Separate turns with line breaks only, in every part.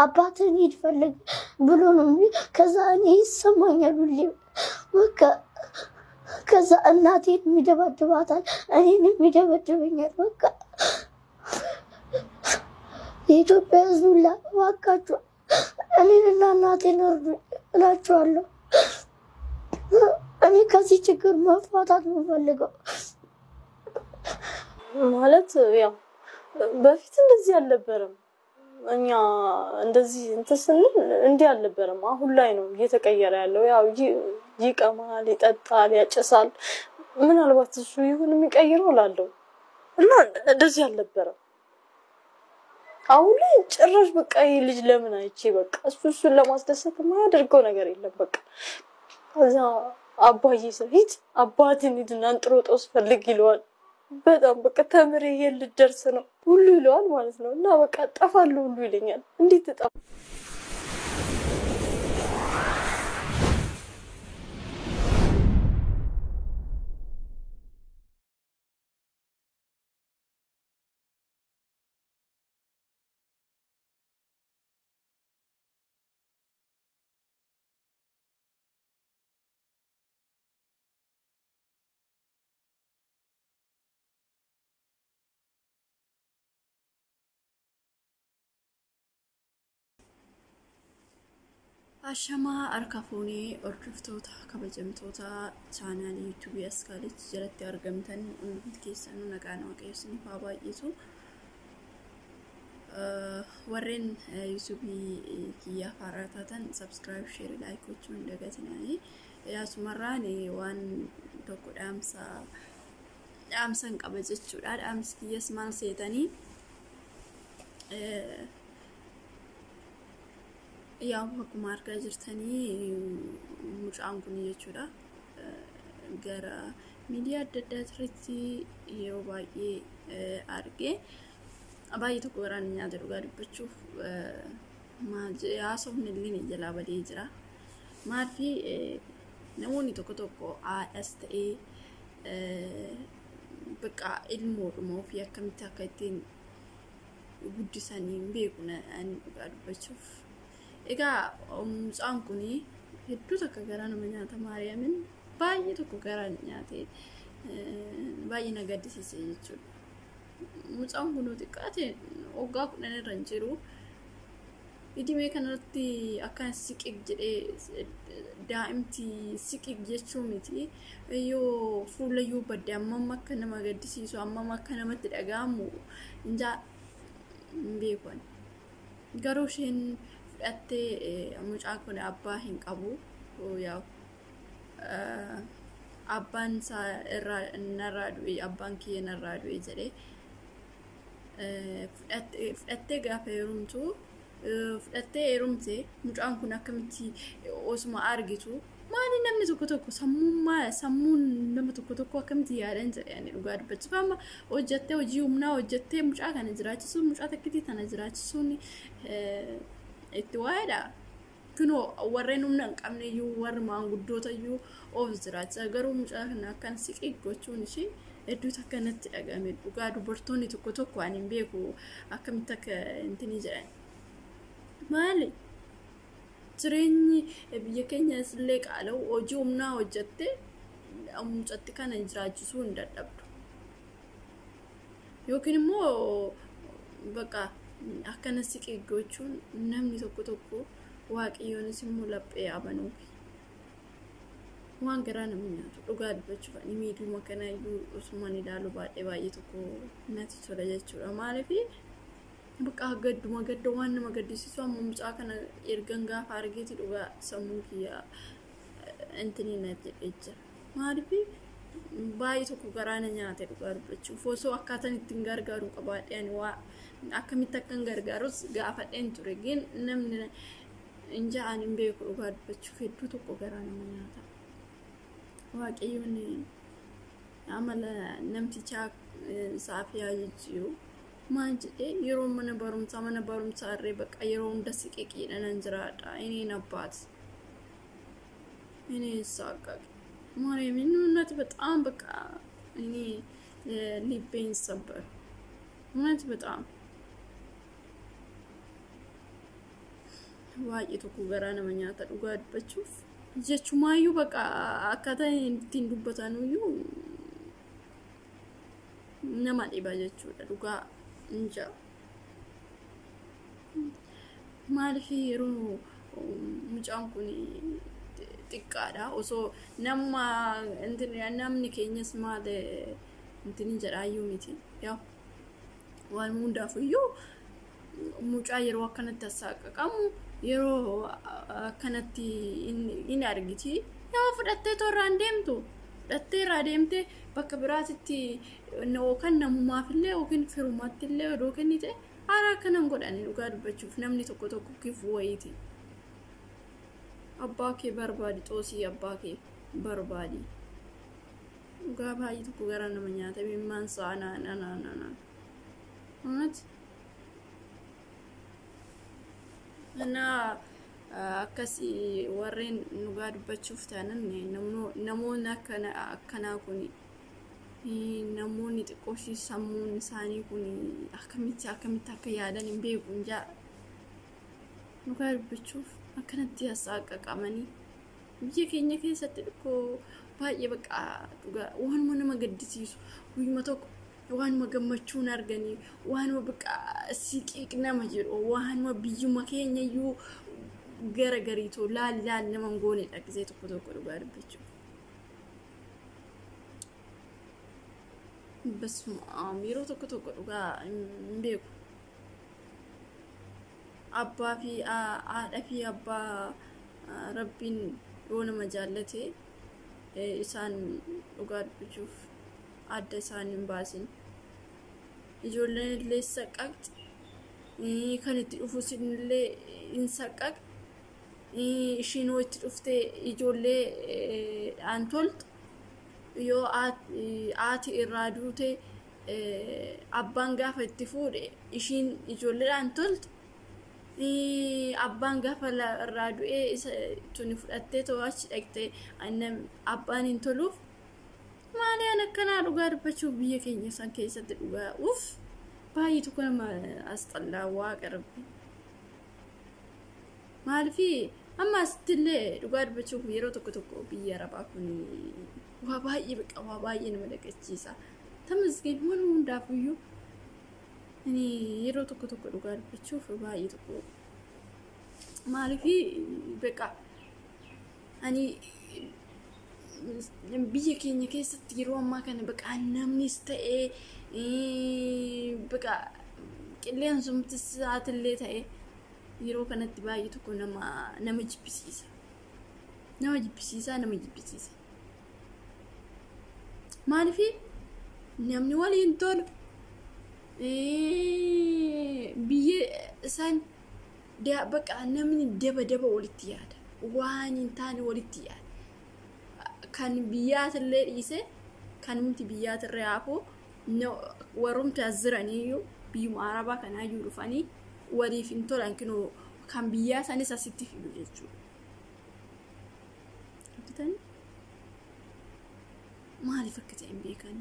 አባትህን ሂድ ፈልግ ብሎ ነው። ከዛ እኔ ይሰማኛል ሁሌ በቃ። ከዛ እናቴን የሚደባድባታል፣ እኔንም ይደበድበኛል። በቃ የኢትዮጵያ ሕዝብ ሁላ እባካችሁ እኔንና እናቴን እርዱኝ እላችኋለሁ። እኔ ከዚህ ችግር መፋታት ነው የምፈልገው።
ማለት ያው በፊት እንደዚህ አልነበረም። እኛ እንደዚህ እንትን ስንል እንዲህ አልነበረም። አሁን ላይ ነው እየተቀየረ ያለው። ያው ይቀማል፣ ይጠጣል፣ ያጨሳል። ምናልባት እሱ ይሁን የሚቀይረው እላለሁ እና እንደዚህ አልነበረም። አሁን ላይ ጭራሽ በቃ ይህ ልጅ ለምን አይቼ በቃ እሱ እሱን ለማስደሰት የማያደርገው ነገር የለም። በቃ ከዛ አባዬ ስል ሂድ አባትን ሂድና እንጥሮጦስ ፈልግ ይለዋል። በጣም በቃ ተምሬ የት ልደርስ ነው ሁሉ ይለዋል ማለት ነው። እና በቃ ጠፋለሁ ሁሉ ይለኛል። እንዴት ትጠፋ?
Ashamaa harka fuunee hordoftoota kabajamtoota chaanaalii yuutuubii Askaalichi jalatti argamtan hundumti keessanuu nagaan waaqayyo isiniif haa baay'atu. Warreen yuutuubii kiyyaaf haaraa taatan sabskiraayib, sheer, laayik gochuu hin dagatinaa. Asumarraan waan tokko dhaamsa dhaamsan qaba jechuudha. Dhaamsi kiyyas maal seetanii, yaa akkuma argaa jirtanii mucaan kun jechuudha gara miidiyaa adda addaa irratti yeroo baay'ee argee baay'ee tokko garaan nyaata, dhugaa dubbachuuf haasofni illee jalaa badee jira. Maaliif namoonni tokko tokko haadhas ta'ee bakka ilmoodhuma ofii akkamitti akka ittiin guddisanii hin beeku dhugaa dubbachuuf. Egaa mucaan kun hedduu takka garaa nama nyaata, Maariyaamin baay'ee tokko garaa nyaate, baay'ee na gaddisiise jechuudha. Mucaan kun xiqqaate waggaa 10 irra hin jiru. Idimee kanarratti akka siqiq jedhee daa'imti siqiq jechuu miti. Yoo fuula yoo badde hammam akka nama gaddisiisu, hammam akka namatti dhaga'amu injaa hin beeku. Garuu isheen fudhattee, mucaan kun abbaa hin qabu. Yaa abbaan isaa irraa narraa du'e, abbaan kiyya narraa du'e jedhee fudhattee gaafa heerumtu, fudhattee heerumte, mucaan kun akkamitti osuma argitu, maali namni tokko tokko sammuun sammuun nama tokko tokko akkamitti yaadan jedhe ani dhugaa dubbachuuf. Amma hojjettee, hojii humnaa hojjettee mucaa kana jiraachisuun, mucaa takkitii tana jiraachisuun itti waa'eedha. Kunoo warreen humna hin qabne iyyuu, warri maanguddoota iyyuu of jiraachisa, garuu mucaa kana akkan siqii gochuun ishee hedduu takka natti dhagahame dhugaa. Dubartoonni tokko tokko ani hin beeku akkamitti akka intinii jedhan. Maali? Jireenyi biyya keenya illee qaala'u, hojii humnaa hojjettee mucatti kana jiraachisuu hin dadhabdu. Yookiin immoo bakka akkana siqii gochuun namni tokko tokko, waaqayyoonis immoo laphee abanuufi. Waan garaa nama nyaatu dhugaa dubbachuuf, ani miidhuma kana iyyuu osumaan ilaalu baay'ee baay'ee tokko natti tola jechuudha. Maaliif bakka gadduma gadda waan nama gaddisiisu, amma mucaa kana ergan gaafa argeeti dhugaa sammuu kiyya intinii na jedhee jira. Maaliif baay'ee tokko garaa na nyaate dhugaa dubbachuuf. Osoo akkaataan ittiin gargaaru qabaadhe, ani waa akkamitti akkan gargaarus gaafadheen ture, gin namni inja'an hin beeku dhugaa dubbachuuf, hedduu tokko garaa nama nyaata. Waaqayyoon amala namtichaa saafiyaa jijjiiru. Maal jedhee yeroo mana barumsaa irree bakka yeroo hunda siqiqiidha nan jiraadha. Inni abbaat እኔ ሳቀቅ ማርያምን እውነት በጣም በቃ እኔ ልቤን ሰበር እውነት በጣም። Baay'ee tokko garaa nama nyaata dhugaa dubbachuuf. Jechumaayyuu bakka akkaataa ittiin dubbatanuyyuu nama dhiba jechuudha dhugaa hin jaa. Maaliif yeroo mucaan kun xiqqaadha osoo nama namni keenyas maal intin jedhaayyuu miti yaa waan hundaafuyyuu mucaa yeroo akkanatti assaaqaqamu yeroo akkanatti in argiti yoo fudhattee tooraan deemtu fudhattee irraa deemtee bakka biraatitti yookaan namumaafillee yookiin firummaattillee odoo kennite haala akkanan godhani dhugaa dubbachuuf namni tokko tokko kifuu wayiiti. Abbaa kee barbaadi xoosii abbaa kee barbaadi. Dhugaa baay'ee tokko garaa nama nyaata imimmaan sa'a naan naan naan. እና akkasii warreen dhugaa dubbachuuf taanan namoonni akkanaa kun namoonni xiqqooshii sammuun isaanii kun akkamitti akkamitti akka yaadan hin beeku hin jaa dhugaa dubbachuuf akkanatti hasaaqaqamanii biyya keenya keessatti xiqqoo baay'ee baqa dhugaa waanuma nama gaddisiisu guyyuma tokko waanuma gammachuun arganii waanuma baqa siqiiq nama jedhu waanuma biyyuma keenya iyyuu gara gariitoo laal laal nama hin goonedha gisee tokko tokko dhugaa dubbachuuf. Basuma yeroo tokko tokko dhugaa hin beeku. Abbaa fi haadha fi abbaa rabbiin yoo nama jaallate isaan dhugaa dubbachuuf adda isaan hin baasin. Ijoolleen illee saqqaqxi. Kan itti dhufus illee hin saqqaqxi. Ishiin yoo itti dhuftee ijoollee dhaan toltu yoo haati irraa duute abbaan gaafa itti fuudhe ishiin ijoolleedhaan toltu abbaan gaafa irraa du'ee isa tuni fudhattee too achi dhaqxee abbaan hin toluuf maaliyaan akkanaa dhugaa dubbachuuf biyya keenya san keessatti dhugaa uff baay'ee tokko nama asxallaa waaqa rabbi. Maaliif amma asittillee dhugaa dubbachuuf yeroo tokko tokko biyya arabaa kun waa baay'ee baqa waa baay'ee nama dhagachiisa. Tamasgeen waan hundaafuyyuu yeroo tokko tokko dhugaa dubbachuuf baay'ee tokko maaliif baqa ani biyya keenya keessatti yeroo ammaa kana baqa namnis ta'ee baqa qilleensumtis sa'aatillee ta'ee yeroo kanatti baay'ee tokko nama jibbisiisa. Nama jibbisiisa nama jibbisiisa. Maaliif namni waliin tolu biyya isaan baqa namni daba daba walitti yaada. Waan hin taane walitti yaada. Kan biyyaatillee dhiise kan nuti biyyaatirra hafu warrumti as jiraniyyuu biyyuma arabaa kanaayyuu dhufanii waliif hin tolan kinoo kan biyyaa sanis asitti fidu jechuudha. Maaliif akka ta'e hin beekan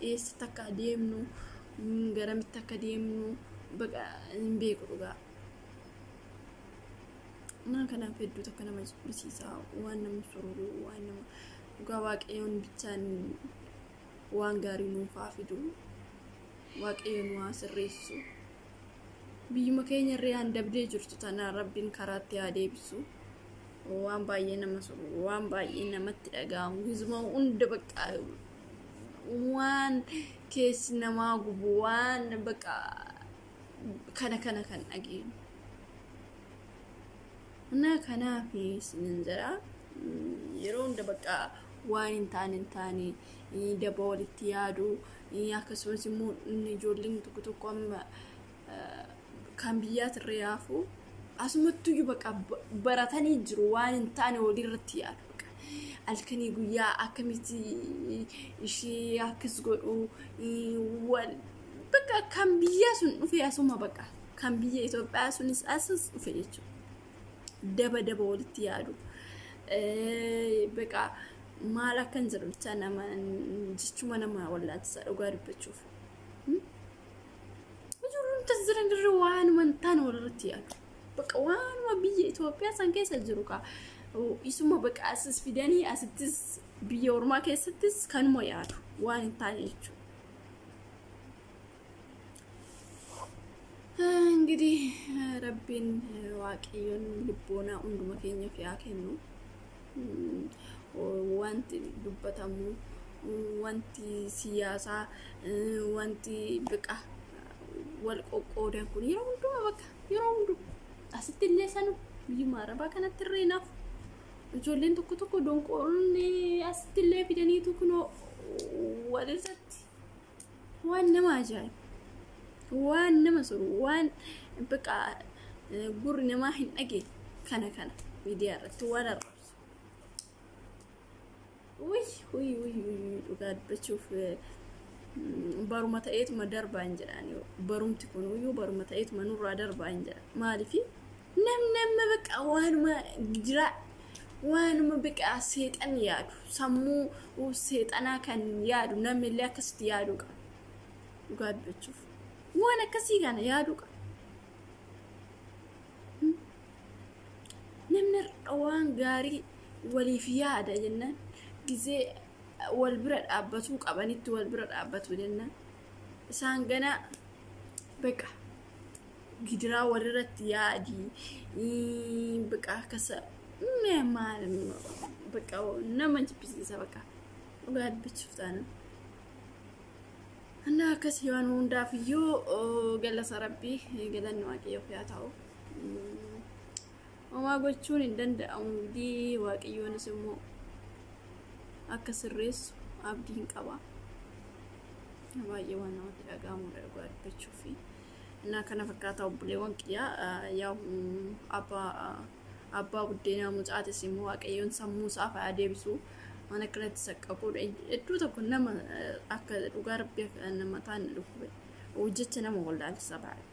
eessatti akka adeemnu garamitti akka adeemnu baqa hin beeku dhugaa. Mana kanaaf hedduu tokko nama jibbisiisa waan nama sururu waan nama dhugaa waaqayyoon bichaan waan gaarii nuuf haa fidu waaqayyoon waa sirreessu. Biyyuma keenya irra yaan dabdee jirtu tanaan rabbiin karaatti haa deebisu. Waan baay'ee nama sururu waan baay'ee namatti dhaga'amu hizuma hunda baqa waan keessi namaa gubu waan baqa kana kana kan dhageenyu. እና kanaaf isinin jedha yeroo hunda baqa waan hin taane daba walitti yaadu akkasumas immoo ijoolleen tokko tokko amma kan biyyaatirra yaafu asumattuyyuu baqa baratanii jiru waan hin taane walirratti yaadu baqa halkanii guyyaa akkamitti ishee akkas godhu baqa kan biyyaa sun dhufe asuma baqa kan biyya Itoophiyaa sunis asas dhufe jechuudha. Daba daba walitti yaadu baqa maal akkan jedhu bicha nama jechuma nama wallaalchisa dhugaa dubbachuuf. Ijoolleen tas jiran irra waanuma hin taane walirratti yaadu. Bakka waanuma biyya Itoophiyaa san keessa jiru kaa isuma bakka asis fidanii asittis biyya ormaa keessattis kanuma yaadu waan hin taane jechuudha. እንግዲህ ረቢን waaqayyoon ልቦና hunduma keenyaaf yaa kennu. Wanti dubbatamu, wanti siyaasaa, wanti biqa wal qoqqoodan kun yeroo hundumaa bakka yeroo hundumaa asitti illee sanu biyyuma arabaa kanatti irree naaf ijoolleen tokko tokko donqoonni asitti illee fidaniitu kunoo walirratti waan nama ajaa'ibu, waan nama soru, waan baqa gurri namaa hin dhageenye kana kana miidiyaa irratti waan arrabsu. Wuy wuy wuy wuy, dhugaa dubbachuuf baruma ta'eetuma darbaa hin jedhaan, barumti kun iyyuu baruma ta'eetuma nurraa darbaa hin jedhan. Maaliifi namni amma baqa waanuma jira, waanuma baqa seexan yaadu, sammuu seexanaa kan yaadu namni illee akkasitti yaaduu qaba. Dhugaa dubbachuuf waan akkasii kana yaaduu qaba. Namni har'a waan gaarii waliif yaada jennaan, gizee wal bira dhaabbatuu qabanitti wal bira dhaabbatu jennaan, isaan gana baqa gidiraa walirratti yaadii baqa akkasa maal baqa nama jibbisiisa baqa dhugaa dubbachuuf taana. እና akkasii waan hundaaf iyyuu galata rabbii, galanni waaqayyoof haa ta'u. Homaa gochuun hin danda'amu. Waaqayyoonis immoo akka sirreessu abdiin qaba. Baay'ee waan namatti dhaga'amudha dhugaa dubbachuufi. እና kana fakkaata obboleewwan kiyyaa. Yaa abbaa buddeenaa mucaatis immoo waaqayyoon sammuu isaa haa deebisu. Waan akkanatti saqqaquudha. Iddoo tokko nama akka dhugaa rabbii nama taan dhukkube hojjecha nama wallaalchisa baay'ee.